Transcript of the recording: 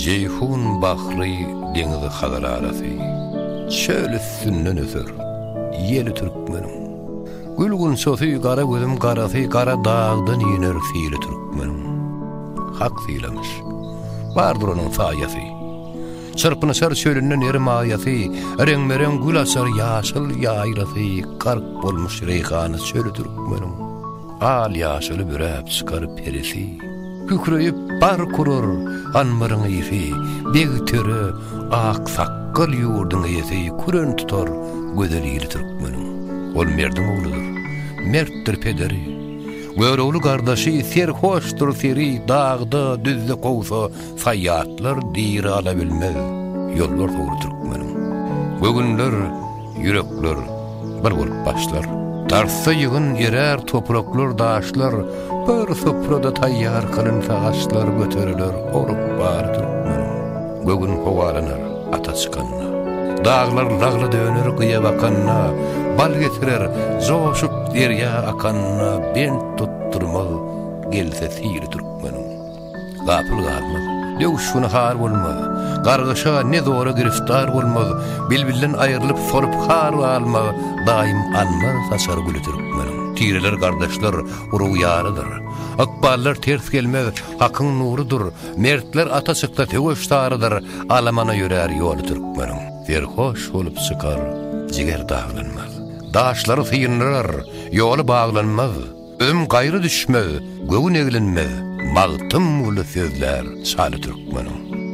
Jeýhun bahry deňizi Hazar arasy, Çöl üstünden öser ýeli türkmeniň. Gül gunçasy, gara gözüm garasy, Gara dagdan iner sili türkmeniň. Hak sylamyş, bardyr onuň saýasy. Çyrpynyşar çölünde neri maýasy, Reňbe-reň gül açar ýaşyl ýaýlasy, Gark bolmuş reýhany çöli türkmeniň. Al-ýaşyly büräp çykar perisi. Kükreýip bark urar anbaryň ysy, Beg töre, ak sakgal ýurduň eýesi, Küren tutar gözel ili türkmeniň. Ol merdiň ogludyr, mertdir pederi. Görogly gardaşy, serhoşdyr seri, Dagda, düzde kowsa, saýýatlar diri alabilmez, Ýollar sowry türkmeniň. Göwünler, ýürekler bir bolup başlar. Tartsa ýygyn erär topraklar, daşlar, Bir suprada taýýar kylynsa aşlar, Göteriler orup bary türkmeniň. Göwün howalanar ata çykanda. Daglar lagla döner gyýa bakanda, Bal getirer joşup derýa akanda, Bent tutdurmaz gelse sili türkmeniň. Gapyl galmaz. Döwüş güni har bolmaz. Gargyşa ne zora giriftar bolmaz. Bilbilden aýrylyp solup har galmaz. Daýym anbar saçar güli türkmeniň. Tireler gardaşlar urug ýarydyr. Ykballar ters gelmez Hakyň nurudyr. Mertler ata çyksa söweş sarydyr. Alamana ýörär ýoly türkmeniň. Serhoş bolup çykar, jiger daglanmaz. Daşlary syndyrar, ýoly baglanmaz. Özüm gaýra düşmez, göwün eglenmez, Magtymguly sözlär şaly türkmeniň.